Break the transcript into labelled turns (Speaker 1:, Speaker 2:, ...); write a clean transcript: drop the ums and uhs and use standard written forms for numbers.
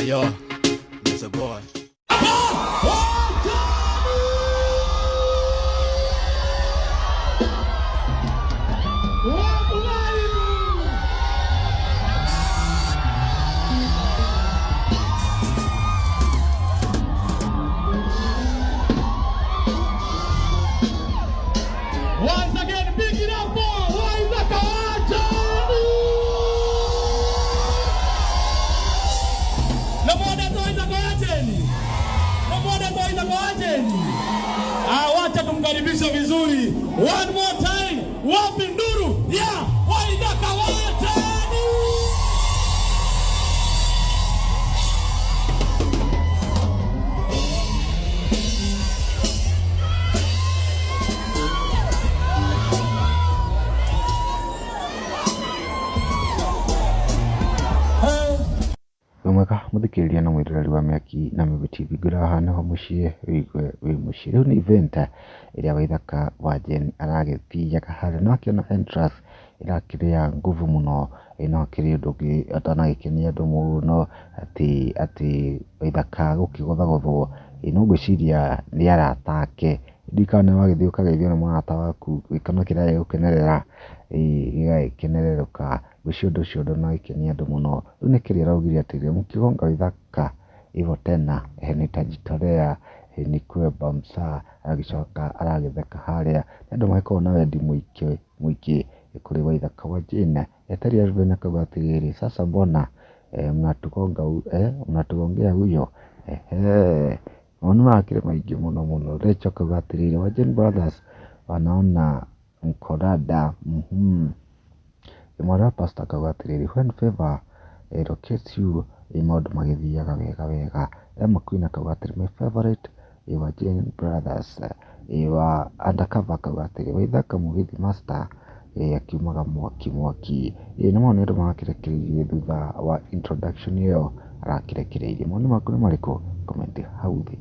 Speaker 1: Yo, Mr. Boy.
Speaker 2: Once again, big it up for Waithaka Wajani! Namwona Waithaka Wajeni. Namwona Waithaka Wajeni. Ah, wacha tumkaribishe vizuri. One more time. Wapi nduru ya Waithaka Wajeni?
Speaker 3: Wĩ mwega mũthikĩrĩria na mwĩroreri wa Mĩaki na Mĩũmbĩ TV, ngwĩra haha nĩho mũciĩ wĩigue wĩ mũciĩ. Rĩu nĩ event ĩrĩa Waithaka wa Jane aragĩthiaga harĩa, nĩ wakĩona entrance ĩrakĩrĩ ya nguvu mũno, ĩ no akĩrĩ ũndũ ũngĩ ũtanagĩkenia andũ mũno atĩ Waithaka gũkĩgũthagũthwo, ĩ no ngwĩciria nĩ arata ake, ndiũĩ kana nĩ wagĩthiĩ ũkageithio nĩ mũrata waku gĩkeno kĩrĩa agĩgũkenerera, ĩ gĩgagĩkenererũka, ngwĩciria ũndũ ũcio ndũnagĩkenia andũ mũno. Rĩu nĩ kĩrĩa araugire atĩrĩrĩ, mkigonga Waithaka hivyo tena nitajitolea nikuwe bouncer, agĩcoka aragĩtheka harĩa, nĩ andũ magĩkoragwo na wendi mũingĩ mũingĩ kũrĩ Waithaka wa Jane. Eteri Alvin akauga atĩrĩrĩ, sasa mbona mnatugonga mnatugongea huyo ehe, mawoni makĩrĩ maingĩ mũno mũno. Rachel akauga atĩrĩrĩ, Wajane Brothers wanaona mkorada. Mwarĩ wa pastor akauga atĩrĩrĩ, when favor locates you, maũndũ magĩthiaga wega wega. Emma Queen akauga atĩrĩ, my favorite Wajane Brothers. Wa undercover akauga atĩrĩ, Waithaka Mũgithi master akiumaga mwaki mwaki. Ĩ nĩ mawoni andũ marakĩrekereirie thutha wa introduction ĩyo arakĩrekereirie. Mawoni maku nĩ marĩkũ? Comment hau thĩ.